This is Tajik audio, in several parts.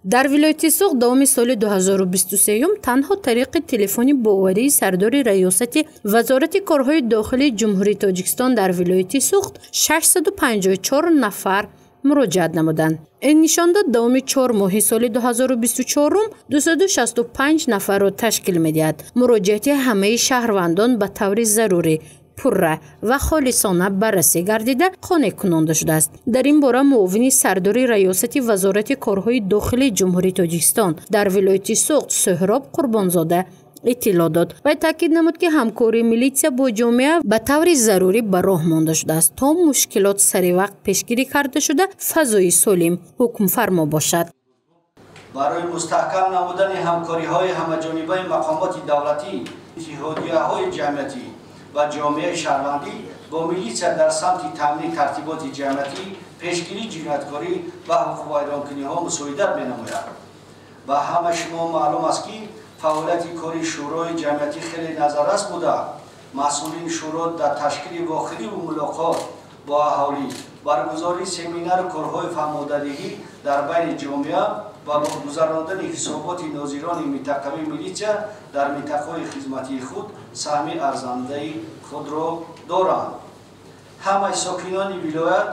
Дар вилояти Суғд давоми соли 2023 танҳо тариқи телефони боварии сардори раёсати Вазорати корҳои дохилии Ҷумҳурии Тоҷикистон дар вилояти Суғд 654 нафар муроҷиат намуданд. Ин нишондод давоми 4 моҳи соли 2024 265 нафарро ташкил медиҳад. Муроҷиати ҳамаи шаҳрвандон ба таври зарурӣ, пурра ва холисона баррасӣ гардида, қонеъкунонда шудааст. Дар ин бора муовини сардори раёсати Вазорати корҳои дохилии Ҷумҳурии Тоҷикистон дар вилояти Суғд Суҳроб Қурбонзода иттилоъ дод ва таъкид намуд, ки ҳамкории милитсия бо ҷомеа ба таври зарурӣ ба роҳ монда шудааст, то мушкилот сари вақт пешгирӣ карда шуда, фазои солим ҳукмфармо бошад. Барои мустаҳкам намудани ҳамкориҳои ҳамаҷонибаи мақомоти давлатӣ, иттиҳодияҳои ҷамъиятӣ ва ҷомеаи шаҳрвандӣ бо милитсия дар самти таъмини тартиботи ҷамъиятӣ, пешгирии ҷинояткорӣ ва ҳуқуқвайронкуниҳо мусоидат менамояд. Ба ҳама шумо маълум аст, ки фаъолияти кори шӯрои ҷамъиятӣ хеле назаррас буда, масъулини шӯро дар ташкили вохӯриву мулоқот бо аҳолӣ, баргузории семинару корҳои фаҳмодадиҳӣ дар байни ҷомеа ва бо гузарондани ҳисоботи нозирони минтақавии милитсия дар минтақаҳои хизматии худ саҳми арзандаи худро доранд. Ҳамаи сокинони вилоят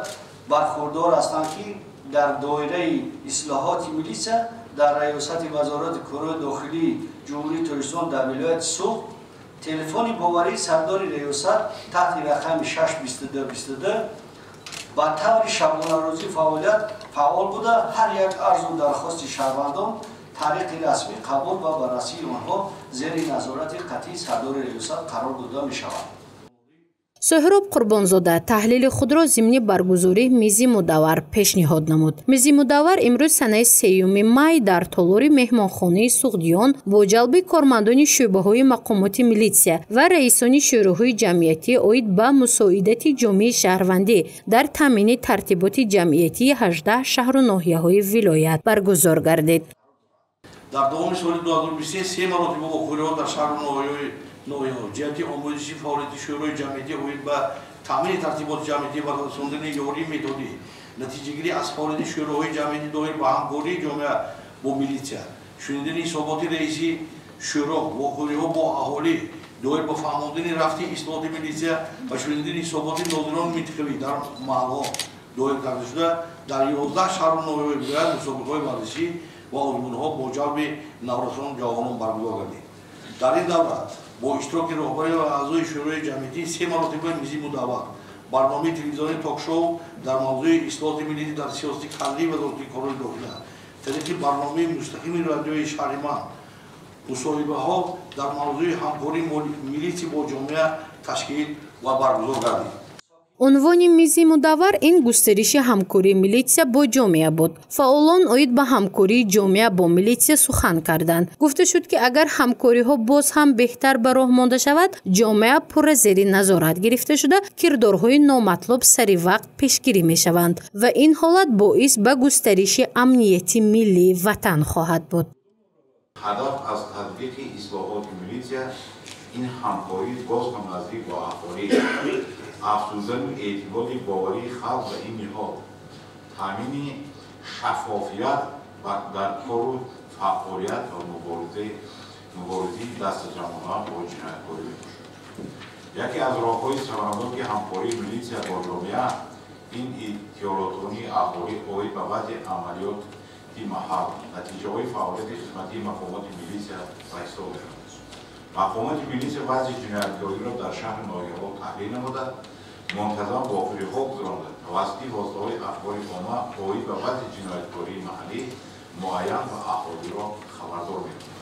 бархурдор ҳастанд, ки дар доираи ислоҳоти милитсия дар раёсати Вазорати корҳои дохилии Ҷумҳурии Тоҷикистон дар вилояти Суғд телефони боварии сардори раёсат таҳти рақами 62222 ба таври шабонарӯзӣ фаъолият фаъол буда, ҳар як арзу дархости шаҳрвандон тариқи расмӣ қабул ва баррасии онҳо зери назорати қатъии сардори раёсат қарор дода мешавад. Суҳроб Қурбонзода таҳлили худро зимни баргузории мизи мудаввар пешниҳод намуд. Мизи мудаввар имрӯз, санаи 3 май, дар толори меҳмонхонаи Суғдиён бо ҷалби кормандони шӯъбаҳои мақомоти милитсия ва раисони шӯроҳои ҷамъиятӣ оид ба мусоидати ҷомеаи шаҳрвандӣ дар таъмини тартиботи ҷамъиятии 18 шаҳру ноҳияҳои вилоят баргузор гардид. Дар давоми соли 2023 се маротиба вохӯриҳо дар шаҳру ноҳияҳо ҷиҳати омӯзиши фаъолияти шӯрои ҷамъиятӣ оид ба таъмини тартиботи ҷамъиятӣ ва расондани ёрии методӣ, натиҷагирӣ аз фаъолияти шӯроҳои ҷамъиятӣ доир ба ҳамкории ҷомеа бо милитсия, шунидани ҳисоботи раиси шӯро, вохӯриҳо бо аҳолӣ доир ба фаҳмондани рафти ислоҳоти милитсия ва шунидани ҳисоботи нозирони минтақавӣ дар маҳалҳо доир карда шуда, дар 11 шаҳру ноҳияҳои вилоят мусобиқаҳои варзишӣ ва озмунҳо бо ҷалби наврасону ҷавонон баргузор гардид. Дар ин давра бо иштироки роҳбарӣ ва аъзои шӯрои ҷамъиятӣ се маротиба мизи мудаввар, барномаи телевизионии ток-шоу дар мавзӯи ислоҳоти милитсия дар сиёсати кадрии Вазорати корҳои дохила, тариқи барномаи мустақими радиои шаҳри ман, мусоҳибаҳо дар мавзӯи ҳамкории милитсия бо ҷомеа ташкил ва баргузор гардид. Унвони мизи мудаввар ин густариши ҳамкории милитсия бо ҷомеа буд. Фаъолон оид ба ҳамкории ҷомеа бо милитсия сухан карданд. Гуфта шуд, ки агар ҳамкориҳо боз ҳам беҳтар ба роҳ монда шавад, ҷомеа пурра зери назорат гирифта шуда, кирдорҳои номатлуб сари вақт пешгирӣ мешаванд ва ин ҳолат боис ба густариши амнияти миллии ватан хоҳад буд. Ҳадаф аз татбиқи ислоҳоти милитсия ин ҳамкории боз ҳам наздик бо аҳолӣ, афзудани эътимоди боварии халқ ба ин ниҳод, таъмини шаффофият дар кору фаъолият ва муборизаи дастаҷамъона бо ҷинояткорӣ мебошад. Яке аз роҳҳои самараноки ҳамкории милитсия бо ҷомеа ин иттилоотрасонии аҳолӣ оид ба вазъи амалиёти маҳал, натиҷаҳои фаъолияти хизматии мақомоти милитсия ба ҳисоб меравад. Мақомоти милитсия вазъи ҷинояткориро дар шаҳру ноҳияҳо таҳлил намуда, мунтазам вохӯриҳо гузаронда, тавассути воситаҳои ахбори омма оид ба вазъи ҷинояткории маҳаллӣ муайян ва аҳолиро хабардор мекунад.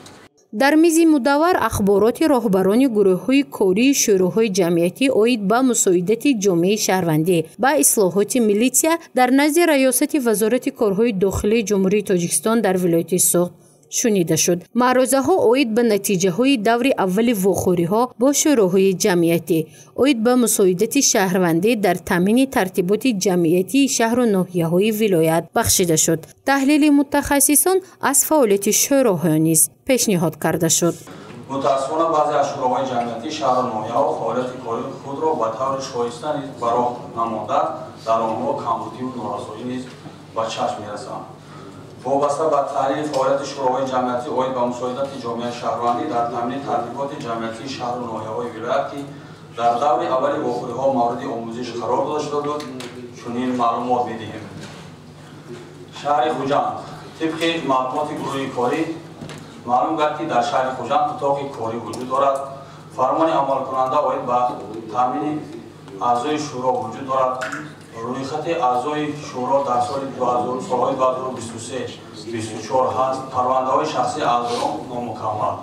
Дар мизи мудаввар ахбороти роҳбарони гурӯҳҳои кории шӯроҳои ҷамъиятӣ оид ба мусоидати ҷомеаи шаҳрвандӣ ба ислоҳоти милитсия дар назди раёсати Вазорати корҳои дохилии Ҷумҳурии Тоҷикистон дар вилояти Суғд шунида шуд. Маърӯзаҳо оид ба натиҷаҳои даври аввали вохӯриҳо бо шӯроҳои ҷамъиятӣ оид ба мусоидати шаҳрвандӣ дар таъмини тартиботи ҷамъиятии шаҳру ноҳияҳои вилоят бахшида шуд. Таҳлили мутахассисон аз фаъолияти шӯроҳо низ пешниҳод карда шуд. Мутаассифона, баъзе аз шӯроҳои ҷамъиятии шаҳру ноҳияҳо фаъолияти кори худро ба таври шоиста низ ба роҳ намонда, дар онҳо камбудиву норасоӣ низ ба чашм мерасанд. Вобаста ба таҳлили фаъолияти шӯроҳои ҷамъиятӣ оид ба мусоидати ҷомеаи шаҳрвандӣ дар таъмини тартиботи ҷамъиятии шаҳру ноҳияҳои вилоят, ки дар даври аввали вохӯриҳо мавриди омӯзиш қарор дода шуда буд, чунин маълумот медиҳем. Шаҳри Хуҷанд. Тибқи маълумоти гурӯҳи корӣ маълум гард, ки дар шаҳри Хуҷанд утоқи корӣ вуҷуд дорад. Фармони амалкунанда оид ба таъмини аъзои шӯро вуҷуд дорад. Рӯйхати аъзои шӯро дар солҳои 2023-24 ҳаст. Парвандаҳои шахсии аъзоён номукаммал.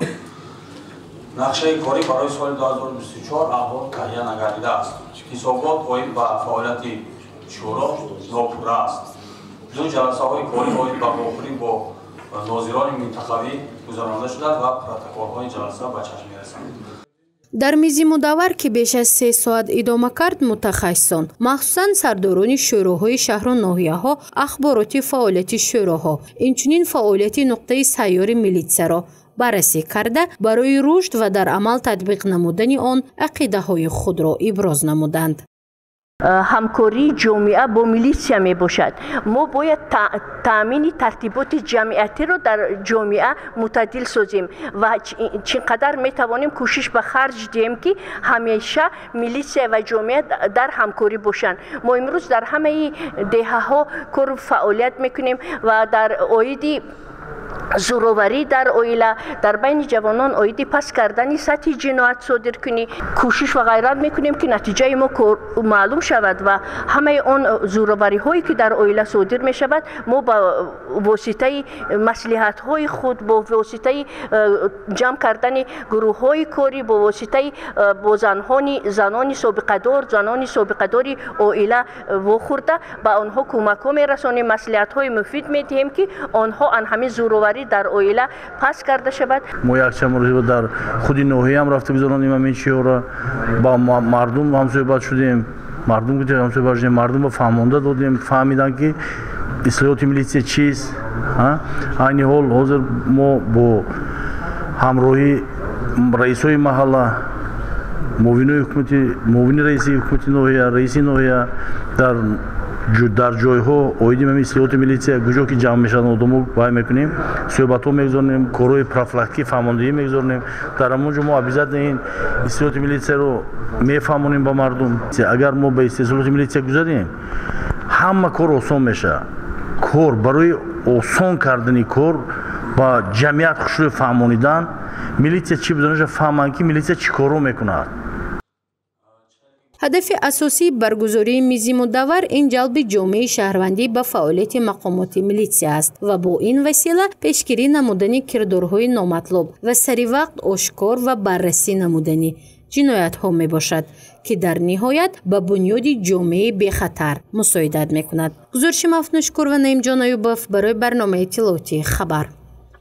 Нақшаи корӣ барои соли 2024 аҳвол таҳия нагардидааст. Ҳисобот оид ба фаъолияти шӯро нопурра аст. Ду ҷаласаҳои корӣ оид ба вохӯрӣ бо нозирони минтақавӣ гузаронида шудааст ва протоколҳои ҷаласа ба чашм мерасанд. Дар мизи мудаввар, ки беш аз 3 соат идома кард, мутахассисон, махсусан сардорони шӯроҳои шаҳру ноҳияҳо, ахбороти фаъолияти шӯроҳо, инчунин фаъолияти нуқтаи сайёри милитсияро баррасӣ карда, барои рушд ва дар амал татбиқ намудани он ақидаҳои худро иброз намуданд. Ҳамкории ҷомеа бо милитсия мебошад. Мо бояд таъмини тартиботи ҷамъиятиро дар ҷомеа мутадил созем ва чӣ қадар метавонем кӯшиш ба харҷ диҳем, ки ҳамеша милитсия ва ҷомеа дар ҳамкорӣ бошанд. Мо имрӯз дар ҳамаи деҳаҳо кору фаъолият мекунем ва дар оиди зӯроварӣ дар оила, дар байни ҷавонон оиди паст кардани сатҳи ҷиноят содиркунӣ кӯшиш ва ғайрат мекунем, ки натиҷаи мо маълум шавад ва ҳамаи он зӯровариҳое, ки дар оила содир мешавад, мо ба воситаи маслиҳатҳои худ, бо воситаи ҷамъ кардани гурӯҳҳои корӣ, бо воситаи бо занони собиқадор, занони собиқадори оила вохӯрда, ба онҳо кӯмакҳо мерасонем, маслиҳатҳои муфид медиҳем, ки онҳо ан ҳамин зӯроварӣ дар оила пас карда шавад. Мо якчанд маротиба дар худи ноҳияам рафта гузаронем ҳамин чиҳоро, ба мардум ҳамсӯҳбат шудем, мардум ҳамсӯҳбат шудем, мардумро фаҳмонда додем, фаҳмиданд, ки ислоҳоти милитсия чист. Айни ҳол ҳозир мо бо ҳамроҳии раисҳои маҳалла, муовини раиси ҳукумати ноҳия, раиси ноҳия дар ҷойҳо оиди ҳамин ислоҳоти милитсия куҷо ки ҷамъ мешаванд одамо вай мекунем, суҳбатҳо мегузаронем, корҳои профилактикӣ фаҳмондагӣ мегузаронем. Дар ҳамон ҷо мо обязательно ин ислоҳоти милитсияро мефаҳмонем ба мардум. Агар мо ба истеҳсолоти милитсия гузарем, ҳама кор осон мешавад. Кор барои осон кардани кор ба ҷамъият хушрӯй фаҳмонидан, милитсия чӣ будааша фаҳманд, ки милитсия чӣ корро мекунад. Ҳадафи асосии баргузории мизи мудаввар ин ҷалби ҷомеаи шаҳрвандӣ ба фаъолияти мақомоти милитсия аст ва бо ин васила пешгирӣ намудани кирдорҳои номатлуб ва саривақт ошкор ва баррасӣ намудани ҷиноятҳо мебошад, ки дар ниҳоят ба бунёди ҷомеаи бехатар мусоидат мекунад. Гузориши Мафнушкур ва Наимҷон Аюбов барои барномаи иттилоотии «Хабар».